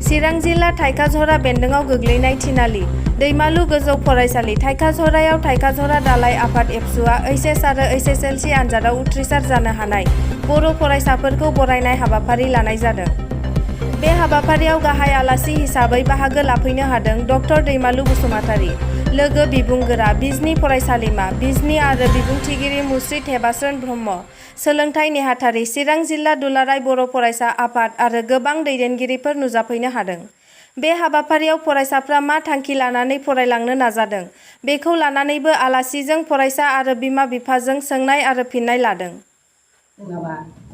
चिरां जिल्ला थाइखाझरा बेन्दोंआव गोग्लैनाय थिनालि दैमालु गोजौ फरायसालि थाइखाझरायाव थाइखाझरा दालाइ आफाद एबसुआ ओइचएस आरो ओइचएसएलसि आनजादाव उथ्रिसार जानो हानाय बर' फरायसाफोरखौ बरायनाय हाबाफारि लानाय जादों। बे हाबाफारियाव गाहाय आलासि हिसाबै बाहागो लाफैनो हादों डक्टर दैमालु बसुमतारी, लोगो बिबुंगोरा, बिजनी फरायसालिमा, बिजनी आरो बिबुंथिगिरि मुस्रि थेबास्रोन ब्रह्म, सोलोंथाइ नेहाथारि, चिरां जिल्ला दुलाराय बर' फरायसा आफाद आरो गोबां दैदेनगिरिफोर नुजाफैनो हादों। बे हाबाफारियाव फरायसाफ्रा मा थांखि लानानै फरायलांनो नाजादों, बेखौ लानानैबो आलासिजों फरायसा आरो बिमा-बिफाजों सोंनाय आरो फिननाय लादों।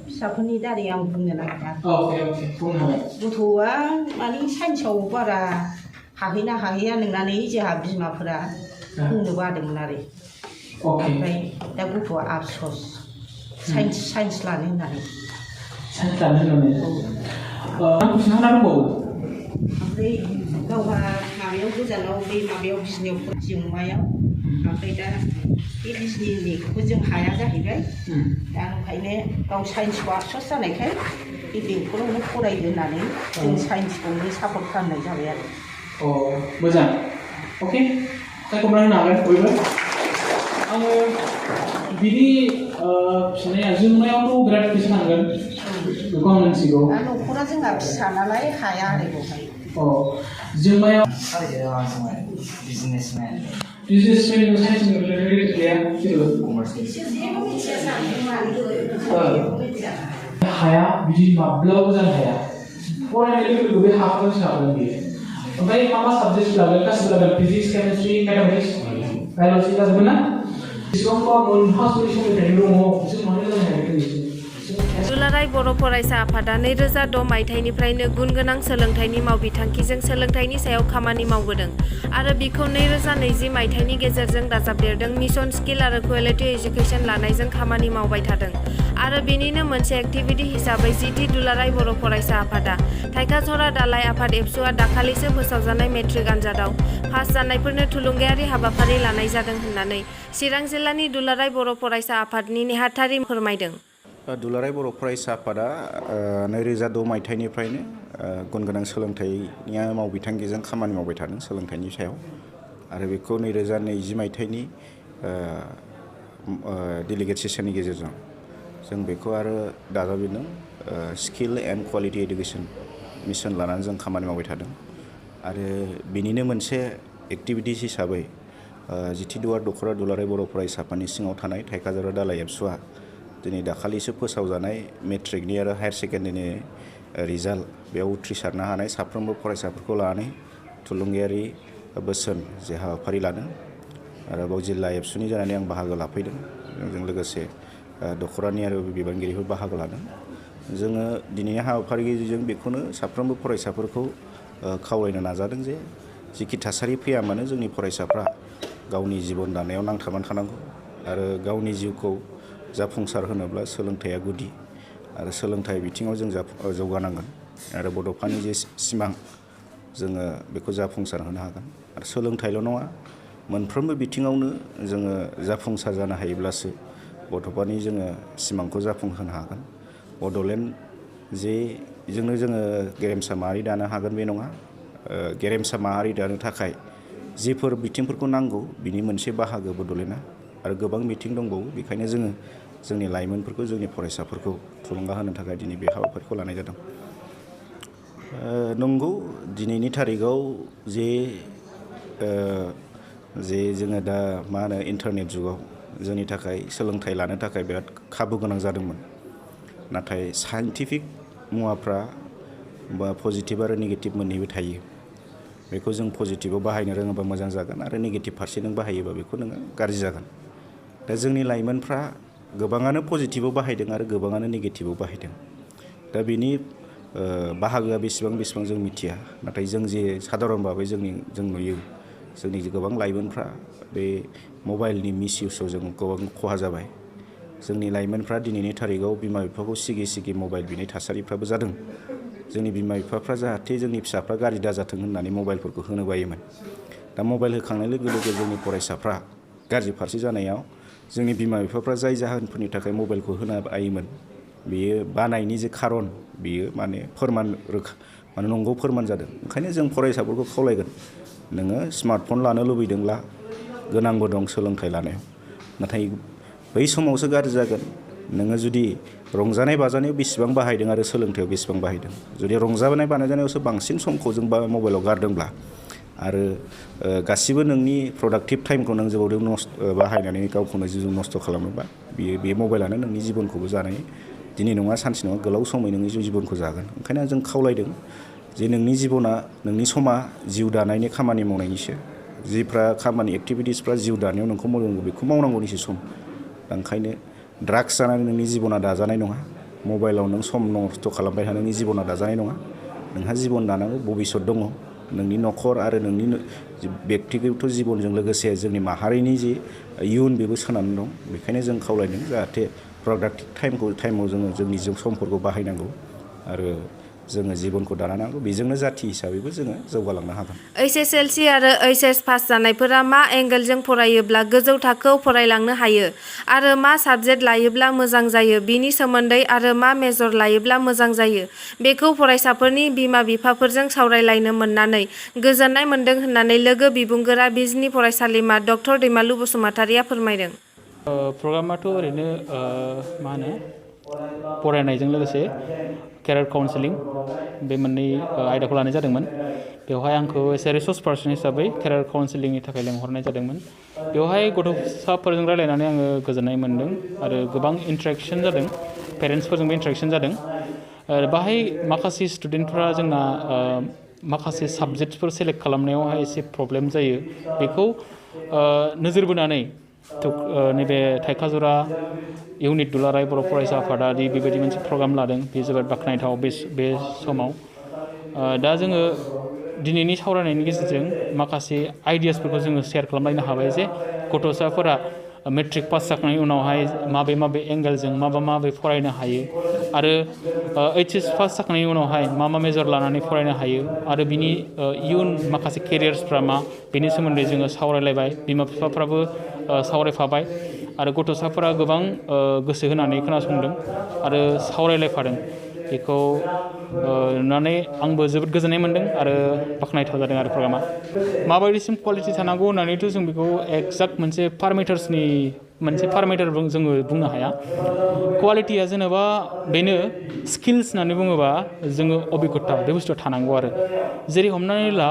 फिसाफोरनि दारै आं बुंनो नागिरदों। गथ'आ माने साइन्सआव बारा हाहैना हाहैया नंनानै जोंहा बिमाफोरा बुंनो बादोंमोन आरो ओमफ्राय दा गथ'आ आफस'स साइन्स लानो होननानै। ओमफ्राय गावहा माबायाव गोजानाव बै माबायाव बिजनियाव जिउमायाव ओमफ्राय दा बे बिजनिनिखौबो जों हाया जाहैबाय। दा ओंखायनो गाव साइन्सखौ आफस'स जानायखाय बे बेंटलावनो फरायदो होननानै जों साइन्सखौनो सापर्ट खालामनाय जाबाय आरो। मोजां। अके सायख'ना होनो हागोन बयबो। आङो बिनि फिसाया जोंनायावथ' बिराद फैसा थांगोन बेखौ आं मिथिगौ। दा न'खरा जोंहा फिसा नालाय हाया आरो बेवहाय। जोंनायाव बिजनेसमेन साइन्सनि रिलेटेड गैया जेबो हाया बिदि माब्लाबाबो जानो हाया। फरायनाय लोगो बे हाखौ सानगोन बियो। ओमफ्राय मा साबजेक्ट लागोन गासिबो लागोन फिजिक्स केमिस्ट्रि मेथामेटिक्स बाय'लजि लाजोबगोन ना? बेसेबांबा मोनफा सोलोंथाइ दङ जों मानो जानो हायाखै? दुलाराय बर' फरायसा आफादा 2006 मायथाइनिफ्रायनो गुन गोनां सोलोंथाइनि मावबिथांखिजों सोलोंथाइनि सायाव खामानि मावबोदों आरो बिखौ 2020 मायथाइनि गेजेरजों दाजाबदेरदों। मिशन स्किल आरो क्वालिटि एजुकेशन लानायजों खामानि मावबाय थादों आरो बेनिनो मोनसे एक्टिभिटि हिसाबै जिथि दुलाराय बर' फरायसा आफादा थाइखाझरा दालाइ आफाद एबसुआ दाखालिसो फोसावजानाय मेट्रिक आनजादाव पास जानायफोरनो थुलुंगायारि हाबाफारि लानाय जादों होननानै चिरां जिल्लानि दुलाराय बर' फरायसा आफादनि नेहाथारि फोरमायदों। दुलाराय बर' फरायसा आफादा 2006 मायथाइनिफ्रायनो गुन गोनां सोलोंथाइनि मावबिथांखिजों खामानि मावबाय थादों सोलोंथाइनि सायाव आरो बेखौ 2020 मायथाइनि डेलिगेट सेसननि गेजेरजों जों बेखौ आरो दाजाबदेरदों skill and quality education mission लानानै जों खामानि मावबाय थादों आरो बेनिनो मोनसे एक्टिभिटिस हिसाबै जिथि दखरा दुलाराय बर' फरायसा आफादनि सिङाव थानाय थाइखाझरा दालाइ एबसुआ दिनै दाखालिसो फोसावजानाय मेट्रिकनि आरो हायार सेकेन्डारिनि रिजाल्ट बेयाव उथ्रिसारनो हानाय साफ्रोमबो फरायसाफोरखौ लानानै थुलुंगायारि बोसोन जे हाबाफारि लादों आरो बाव जिल्ला एबसुनि जानानै आं बाहागो लाफैदों। जों लोगोसे दखरानि आरो बिबानगिरिफोर बाहागो लादों। जोङो दिनैनि हाबाफारि गेजेरजों बेखौनो साफ्रोमबो फरायसाफोरखौ खावलायनो नाजादों जे जिखि थासारि फैया मानो जोंनि फरायसाफ्रा गावनि जिबन दानायाव नांथाबनानै थानांगौ आरो गावनि जिउखौ जाफुंसार होनोब्ला सोलोंथाइया गुदि आरो सोलोंथाइ बिथिङाव जों जौगानांगोन आरो बड'फानि जे सिमां जोङो बेखौ जाफुंसार होनो हागोन आरो सोलोंथाइल' नङा मोनफ्रोमबो बिथिङावनो जोङो जाफुंसार जानो हायोब्लासो बड'फानि जोङो सिमांखौ जाफुंहोनो हागोन। बड'लेण्ड जे जोंनो जोङो गेरेमसा माहारि दानो हागोन बे नङा। गेरेमसा माहारि दानो थाखाय जेफोर बिथिंफोरखौ नांगौ बिनि मोनसे बाहागो बड'लेण्डआ आरो गोबां बिथिं दंबावो। बेखायनो जोङो जोंनि लाइमोनफोरखौ जोंनि फरायसाफोरखौ थुलुंगा होनो थाखाय दिनै बे हाबाफारिखौ लानाय जादों। नंगौ दिनैनि थारिखआव जे जोङो दा मा होनो इन्टारनेट जुगाव जोंनि थाखाय सोलोंथाइ लानो थाखाय बिराद खाबु गोनां जादोंमोन। नाथाय साइन्टिफिक मुवाफ्रा बा पजिटिभ आरो नेगेटिभ मोननैबो थायो। बेखौ जों पजिटिभाव बाहायनो रोङोबा मोजां जागोन आरो नेगेटिभ फारसे नों बाहायोबा बेखौ नोङो गाज्रि जागोन। दा जोंनि लाइमोनफ्रा गोबाङानो पजिटिभाव बाहायदों आरो गोबाङानो नेगेटिभाव बाहायदों। दा बेनि बाहागोआ बेसेबां जों मिथिया। नाथाय जों जे साधारन भाबै जों नुयो जोंनि गोबां लाइमोनफ्रा बे मबाइलनि मिसइउसआव जों गोबां खहा जाबाय। जोंनि लाइमोनफ्रा दिनैनि थारिखआव बिमा बिफाखौ सिगि मबाइल बिनाय थासारिफ्राबो जादों। जोंनि बिमा बिफाफ्रा जाहाथे जोंनि फिसाफ्रा गाज्रि दाजाथों होननानै मबाइलफोरखौ होनो बायोमोन। दा मबाइल होखांनाय लोगो लोगो जोंनि फरायसाफ्रा गाज्रि फारसे जानायाव जोंनि बिमा बिफाफ्रा जाय जाहोनफोरनि थाखाय मबाइलखौ होनो बायोमोन बेयो बानायनि जे खारन बेयो माने माने नंगौ फोरमान जादों। ओंखायनो जों फरायसाफोरखौ खावलायगोन नोङो स्मार्टफन लानो लुबैदोंब्ला गोनांबो दं सोलोंथाइ लानायाव, नाथाय बै समावसो गाज्रि जागोन नोङो जुदि रंजानाय बाजानायाव बेसेबां बाहायदों आरो सोलोंथायाव बेसेबां बाहायदों। जुदि रंजानाय बाजानायावसो बांसिन समखौ जों मबाइलाव गारदोंब्ला आरो गासिबो नोंनि प्रडाक्टिभ टाइमखौ नों जोबोद बाहायनानै गावखौनो जिउ नस्थ' खालामोबा बे मबाइलानो नोंनि जिबनखौबो जानाय दिनै नङा सानसे नङा गोलाव समै नोंनि जिबनखौ जागोन। ओंखायनो जों खावलायदों जे नोंनि जिबना नोंनि समा जिउ दानायनि खामानि मावनायनिसो, जिफ्रा खामानि एक्टिभिटिसफ्रा जिउ दानायाव नोंखौ मावनांगौ बेखौ मावनांगौनिसो सम। ओंखायनो ड्राग्स जानानै नोंनि जिबना दाजानाय नङा, मबाइलाव नों सम नस्थ' खालामबाय थानायनि जिबना दाजानाय नङा। नोंहा जिबन दानांगौ भबिष्यत दङ, नोंनि न'खर आरो नोंनि बेक्तिगत जिबनजों लोगोसे जोंनि माहारिनि जि इयुन बेबो सोनानै दं। बेखायनो जों खावलायदों जाहाथे प्रडाक्टिभ टाइमाव जोङो जोंनि समफोरखौ बाहायनांगौ आरो जोङो जिबनखौ दानांगौ, बेजोंनो जाथि हिसाबैबो जोङो जौगालांनो हागोन। HSLC आरो HS पास जानायफोरा मा एंगेलजों फरायोब्ला गोजौ थाखोआव फरायलांनो हायो आरो मा साबजेक्ट लायोब्ला मोजां जायो बिनि सोमोन्दै आरो मा मेजर लायोब्ला मोजां जायो बेखौ फरायसाफोरनि बिमा-बिफाफोरजों सावरायलायनो मोननानै गोजोननाय मोन्दों होननानै लोगो बिबुंगोरा बिजनि फरायसालिमा डक्टर दैमालु बसुमतारिया फोरमायदों। प्रग्रामाथ' ओरैनो मा होनो फरायनायजों लोगोसे केरियार काउन्सेलिं बे मोननै आयदाखौ लानाय जादोंमोन। बेवहाय आंखौ एसे रिसर्स पार्सन हिसाबै केरियार काउन्सेलिंनि थाखाय लेंहरनाय जादोंमन। बेवहाय गथ'साफोरजों रायलायनानै आङो गोजोननाय मोन्दों आरो गोबां इन्टारेक्सन जादों, पेरेन्टसफोरजोंबो इन्टारेक्सन जादों। बाहाय माखासे स्टुडेन्टफोरा जोंना माखासे साबजेक्टफोर सेलेक्ट खालामनायावहाय एसे प्रब्लेम जायो। बेखौ नोजोर बोनानै नैबे थाइखाजुरा इउनिट दुलाराय बर' फरायसा आफादा बेबायदि मोनसे प्रग्राम लादों, बे जोबोद बाख्नायथाव बे समाव। दा जोङो दिनैनि सावरायनायनि गेजेरजों माखासे आइडियासफोरखौ जोङो शेयार खालामलायनो हाबाय जे गथ'साफोरा मेट्रिक पास जाखांनायनि उनावहाय माबे एंगेलजों माबे फरायनो हायो आरो HS पास जाखांनायनि उनावहाय मा मेजर लानानै फरायनो हायो आरो बिनि इयुन माखासे केरियार्सफ्रा मा बेनि सोमोन्दै जोङो सावरायलायबाय। बिमा-बिफाफ्राबो सावरायफाबाय आरो गथ'साफोरा गोबां गोसो होनानै खोनासंदों आरो सावरायलायफादों। बेखौ नुनानै आंबो जोबोद गोजोननाय मोन्दों आरो बाख्नायथाव जादों आरो प्रग्रामा। माबायदिसिम कुवालिटि थानांगौ होननानैथ' जों बेखौ एक्जाक्ट मोनसे पारामिटार्सनि मोनसे पारामिटार जोङो बुंनो हाया। कुवालिटिया जेनेबा बेनो स्किल्स होननानै बुङोबा जोङो अबिगथा बे बुस्थुआ थानांगौ आरो। जेरै हमनानै ला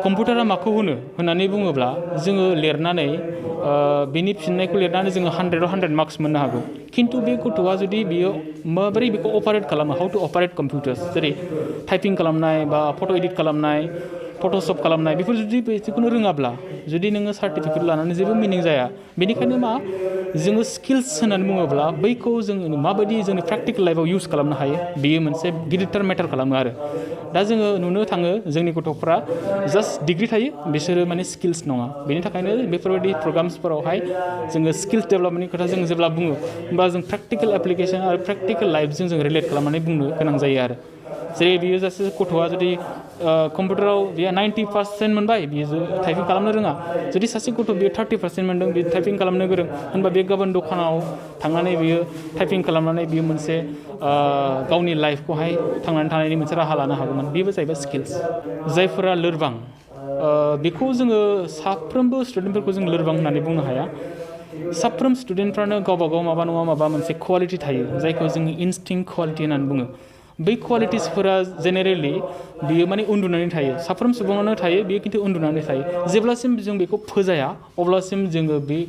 कम्पिउटारा माखौ होननानै बुङोब्ला जोङो लिरनानै बिनि फिननायखौ लिरनानै जोङो 100आव 100 मार्क्स मोननो हागौ। खिन्थु बे गथ'आ जुदि बियो माबोरै बेखौ अपारेट खालामो, हाउ टु अपारेट कम्पिउटार्स, जेरै टाइपिं खालामनाय बा फट' एडिट खालामनाय, फट'शप खालामनाय, बेफोर जुदि बेखौनो रोङाब्ला जुदि नोङो सार्टिफिकेट लानानै जेबो मिनिं जाया। बेनिखायनो जोङो स्किल्स होननानै बुङोब्ला बैखौ जोङो माबायदि जोंनि प्रेक्टिकेल लाइफआव इउज खालामनो हायो बेयो मोनसे गिदिरथार मेटार खालामो आरो। दा जोङो नुनो थाङो जोंनि गथ'फ्रा जास्ट डिग्रि थायो, बिसोरो माने स्किल्स नङा। बेनि थाखायनो बेफोरबायदि प्रग्राम्सफोरावहाय जोङो स्किल्स डेभेलपमेन्टनि खोथा जों जेब्ला बुङो होमबा जों प्रेक्टिकेल एप्लिकेसन आरो प्रेक्टिकेल लाइफजों जों रिलेट खालामनानै बुंनो गोनां जायो आरो। जेरै बियो सासे गथ'आ जुदि कम्पिउटाराव बियो 90% मोनबाय, बियो टाइपिं खालामनो रोङा। जुदि सासे गथ' बियो 30% मोनदों, बियो टाइपिं खालामनो गोरों, होनबा बे गाबोन दखानाव थांनानै बियो टाइपिं खालामनानै बियो मोनसे गावनि लाइफखौहाय थांनानै थानायनि मोनसे राहा लानो हागौमोन। बेबो जाहैबाय स्किल्स। जायफोरा लोरबां बेखौ जोङो साफ्रोमबो स्टुडेन्टफोरखौ जों लोरबां होननानै बुंनो हाया। साफ्रोम स्टुडेन्टफ्रानो गावबा गाव माबा नङा माबा मोनसे कुवालिटि थायो, जायखौ जोङो इनस्टिंक्ट कुवालिटि होननानै बुङो। बै कुवालिटिसफोरा जेनेरेलि बियो माने उन्दुनानै थायो, साफ्रोम सुबुङानो थायो, बियो खिन्थु उन्दुनानै थायो। जेब्लासिम जों बेखौ फोजाया अब्लासिम जोङो बे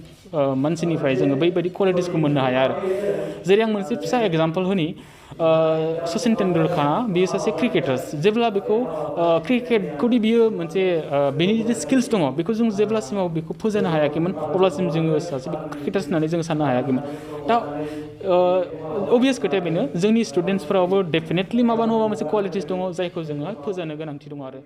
मानसिनिफ्राय जोङो बैबायदि कुवालिटिसखौ मोननो हाया आरो। जेरै आं मोनसे फिसा एग्जाम्पल होनि, सचिन तेन्दुलकारा बियो सासे क्रिकेटार्स। जेब्ला बेखौ क्रिकेटखौदि बियो मोनसे बेनि जे स्किल्स दङ बेखौ जों जेब्लासिमाव बेखौ फोजानो हायाखैमोन अब्लासिम जोङो सासे क्रिकेटार्स होननानै जों साननो हायाखैमोन। दा अबभियास खोथाया बेनो जोंनि स्टुडेन्टसफोरावबो डेफिनेटलि माबा नङा मोनसे कुवालिटिस दङ जायखौ जोङो फोजानो गोनांथि दङ आरो।